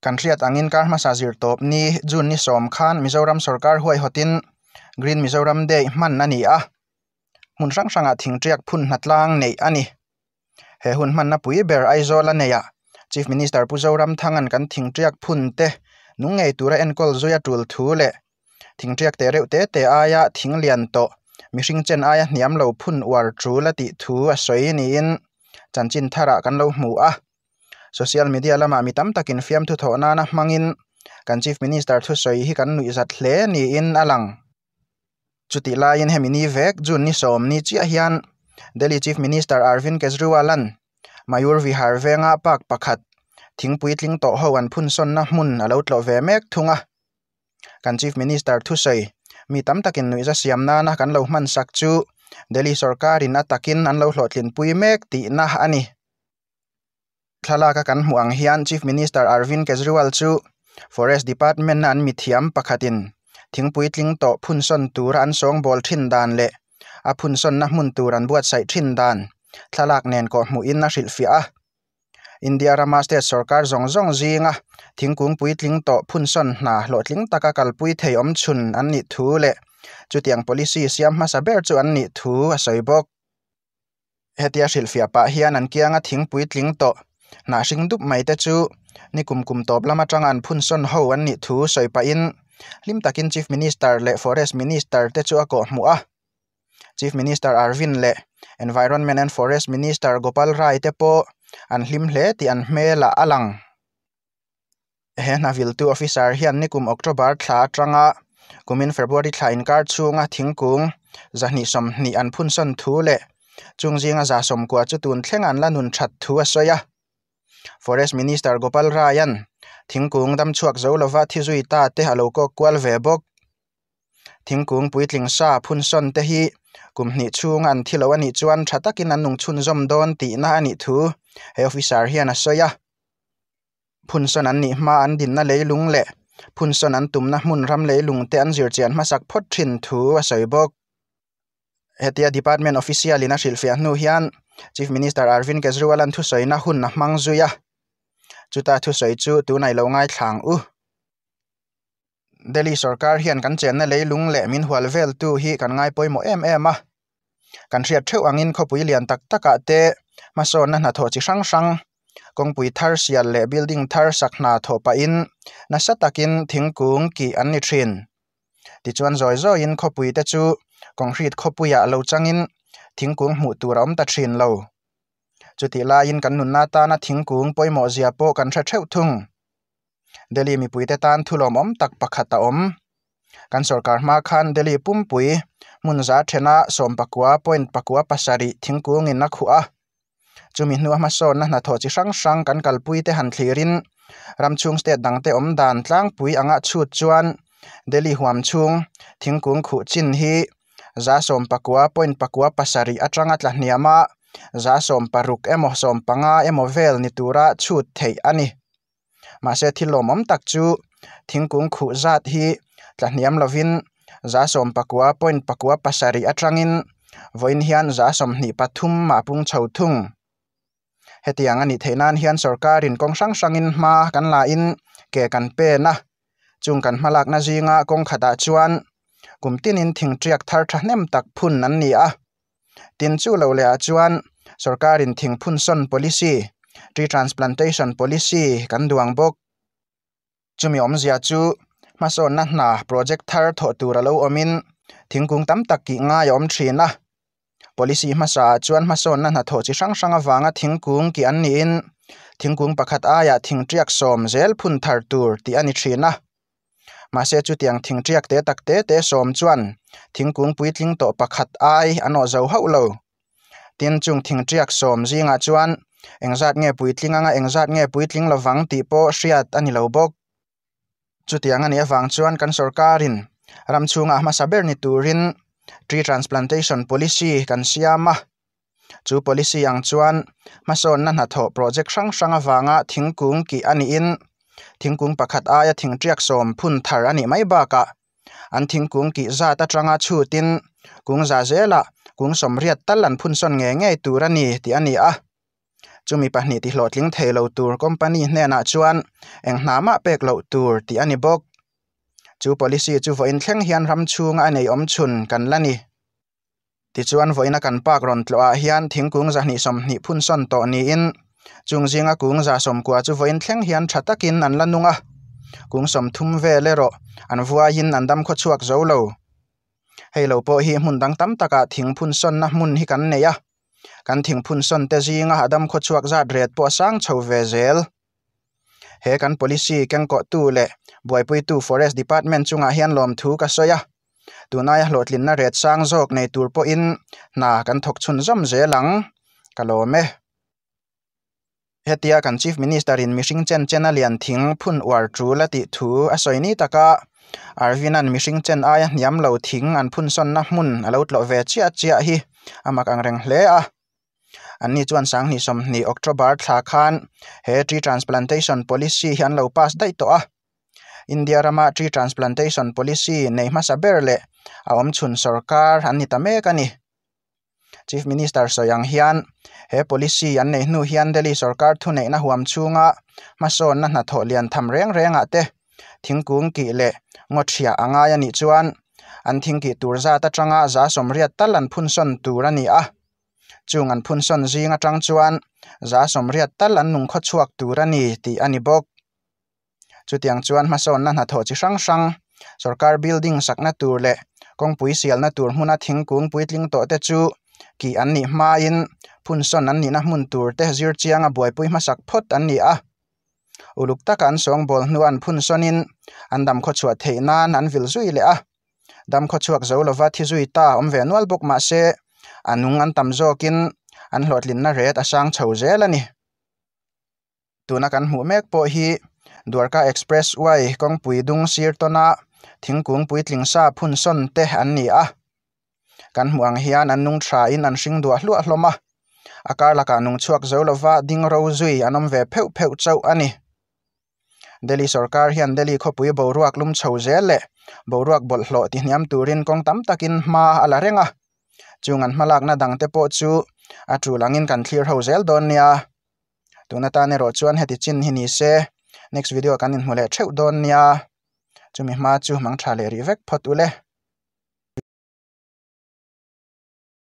Kan hriat angin kar hmasa zirtawp ni June ni sawm khan Mizoram sorkar huaihawtin Green Mizoram Day hman a ni a, hmun hrang hrangah thingṭiak phun hnatlang neih a ni. He hun hmanna pui ber Aizawl a nei a, Chief Minister Pu Zoramthanga'n kan thingṭiak phun te nung ngei tura enkawl zui a tul thu leh thingṭiak teh reuh te te aia thing lian tawh mihring chen aia hniam lo phun uar tul a tih thu a sawi niin chanchin tharah kan lo hmu a. Social media lamah mi tam takin fiamthu thawh nana hmangin kan Chief Minister thusawi hi kan nuihzat hle niin a lang. Chutih laiin hemi ni vek June ni sawm ni chiah hian Delhi Chief Minister Arvind Kejriwal-a'n Mayur Vihar venga park pakhat thingpui tling tawh ho an phunsawnna hmun a lo tlawh ve mek thung a. Kan Chief Minister thusawi mi tam takin nuihza siam nana kan lo hmansak chu Delhi sorkarin a takin an lo hlawhtlinpui mek tihna a ni. Thlalaka kan hmuh ang hian Chief Minister Arvind Kejriwal chu Forest Department-a an mithiam pakhatin thingpui tling tawh phunsawn tura an sawngbawl thin dan leh a phunsawnna hmun tur an buatsaih thin dan thlalak nen kawhhmuhin a hrilhfiah a. India rama state sorkar zawng zawng zinga thingkung puitling tawh phunsawn hna hlawhtling taka kalpui thei awmchhun an nih thu leh chutiang policy siam hmasa ber chu an nih thu a sawi bawk. Hetia hrilhfiah pah hian an kianga thingpui tling tawh hnah hring dup mai te chu ni kum kum tawp lam atanga an phunsawn ho an nih thu sawi pahin hlim takin Chief Minister leh Forest Minister te chu a kawhhmuh a. Chief Minister Arvind leh Environment and Forest Minister Gopal Rai te pawh an hlim hle tih an hmelah a lang. He hna viltu officer hian nikum October thla atanga kumin February thla inkar chhunga thingkung zahnih sawmhnih an phunsawn thu leh chung zinga za sawmkua chu tun thleng an la nun that thu a sawi a. Forest Minister Gopal Rai-a'n thingkung dam chhuak zo lova thi zui ta te a lo kawk kual ve bawk. Thingkung puitling sa phunsawn te hi kum hnih chhunga an thi lo a nih chuan tha takin an nung chhunzawm dawn tihna a nih thu he officer hian a sawi a. Phunsawn an nih hma an dinna leilung leh phunsawn an tumna hmun ram leilung te an zirchian hmasak phawt thin thu a sawi bawk. Hetia Department official in a hrilhfiah hnu hian Chief Minister Arvind Kejriwal-a'n thusawina hun a hmang zui a, chuta thusawi chu tunah i lo ngaithlang u. Delhi sorkar hian kan chenna leilung leh min hual veltu hi kan ngai pawimawh em em a. Kan hriat theuh angin khawpui lian tak takah te hmasawnna hnathawh chi hrang hrang, kawngpui thar sial leh building thar sak hna thawh pahin nasa takin thingkung kih an ni thin. Tichuan zawi zawiin khawpui te chu concrete khawpuiah lo changin thingkung hmuh tur a awm ta thin lo. Chutih laiin kan nunna tana thingkung pawimawh zia pawh kan hre theuh thung. Delhi mipuite tan thulawmawm tak pakhat a awm. Kan sorkar hma khan Delhi pumpui hmun za thena sawmpakua point pakua pasarih thingkungin a khuh a. Chumi hnua hmasawnna hnathawh chi hrang hrang kan kalpuite han thlirin ramchhung state dangte awm dan tlangpui anga chhut chuan Delhi huam chhung thingkung khuh chin hi za sawmpakua point pakua pasarih atanga tla hniam a, za sawmparuk emaw sawmpanga emaw vel ni tura chhut theih a ni. Mahse thil lawmawm tak chu thingkung khuh zat hi tla hniam lovin za sawm pakua point pakua pasarih atangin vawiin hian za sawmhnih pathum mah pung chho thung. Hetiang a nih theih nan hian sorkarin kawng hrang hrangin hma kan la in ke kan pen a, chung kan hmalakna zinga kawng khatah chuan kum tinin thingṭiak thar thahnem tak phun an ni a. Tin chu lo leh ah chuan sorkarin thingphunsawn policy, tree transplantation policy, kan duang bawk. Chumi awmzia chu hmasawnna hna project thar thawh tur a lo awmin thingkung tam tak kih ngai a awm thin a. Policy hmasa ah chuan hmasawnna hna thawh chi hrang hrang avanga thingkung kih an niin thingkung pakhat aiah thingṭiak sawm zel phun thar tur tih a ni thin a. Mahse chutiang thingṭiak te tak te te sawm chuan thingkung puitling tawh pakhat ai an awh zo hauh lo. Tin, chung thingṭiak sawm zingah chuan engzat nge puitling anga engzat nge puitling lovang tih pawh hriat a ni lo bawk. Chutiang a nih avang chuan kan sorkarin ram chhungah hmasa ber ni turin Tree Transplantation Policy kan siam a. Chu policy ang chuan hmasawnna hnathawh project hrang hrang avanga thingkung kih a niin thingkung pakhat aia thingṭiak sawm phun thar a nih mai bakah an thingkung kih zat atanga chhutin kung za zelah kung sawmriat tal an phunsawn ngei ngei tur a ni tih a ni a. Chumi pahnih tihlawhtling thei lo tur company hnenah chuan eng hna mah pek loh tur tih a ni bawk. Chu policy chu vawiin thleng hian ram chhunga a nei awm chhun kan la ni. Tichuan vawiina kan park rawn tlawhah hian thingkung 220 phun sawn tawh niin chung zinga kung 190 chu vawiin thleng hian tha takin an la nung a, kung 30 vel erawh an vuaiin an dam khawchhuak zo lo. Hei lo pawh hi hmun dang tam takah thing phun sawnna hmun hi kan nei a, kan thing phun sawn te zinga a dam khawchhuak zat ret pawh a sang chho ve zel. He kan policy kengkawhtu leh buaipuitu Forest Department chungah hian lawmthu ka sawi a, tunaia hlawhtlinna ret sang zawk nei tur pawhin hna kan thawk chhunzawm zel ang, ka lawm e. Hetia kan Chief Minister in mihring chen chen a lian thing phun uar tul a tih thu a sawi ni taka Arvin-a'n mihring chen aia hniam lo thing an phun sawnna hmun a lo tlawh ve chiah chiah hi a mak ang reng hle a. Anni chuan 2020 October thla khan he Tree Transplantation Policy hi an lo pass daih tawh a. India rama Tree Transplantation Policy nei hmasa ber leh a awmchhun sorkar an ni ta mek a ni. Chief Minister sawi ang hian he policy an nei hnu hian Delhi sorkar thuneihna huam chhunga hmasawnna hnathawh lian tham reng rengah te thingkung kih leh ngaw thiah a ngai a nih chuan an thingkih tur zat atanga 80% tal an phunsawn tur a ni a. Chung an phunsawn zing atang chuan 80% tal an nung khawchhuak tur a ni tih a ni bawk. Chutiang chuan hmasawnna hnathawh chi hrang hrang, sorkar building sakna tur leh kawngpui sialna tur hmuna thingkung puitling tawh te chu kih an nih hmain phunsawn an nihna hmun tur te zir chianga buaipui hmasak phawt an ni a. Uluk taka an sawngbawl hnuah an phunsawnin an dam khawchhuah theih nan an vil zui leh a. Dam khawchhuak zo lova thi zui ta awm ve nual bawk mah se a nung an tam zawkin an hlawhtlinna ret a sang chho zel a ni. Tuna kan hmuh mek pawh hi Dwarka Expressway kawngpui dung sir tawna thingkung puitling sa phun sawn te an ni a. Kan hmuh ang hian an nung thain an hring duah hluah hlawm a, a kar lakah nung chhuak zo lova ding ro zui an awm ve pheuh pheuh chauh a ni. Delhi sorkar hian Delhi khawpui boruak lum chho zel leh boruak bawlhhlawh tihniam turin kawng tam takin hma a la reng a. Chung an hmalakna dangte pawh chu a tul angin kan thlir ho zel dawn nia. Tun atan erawh chuan heti chin hi ni se next video ah kan inhmu leh theuh dawn nia. Chumi hma chu hmang tha leh rih vek phawt ule.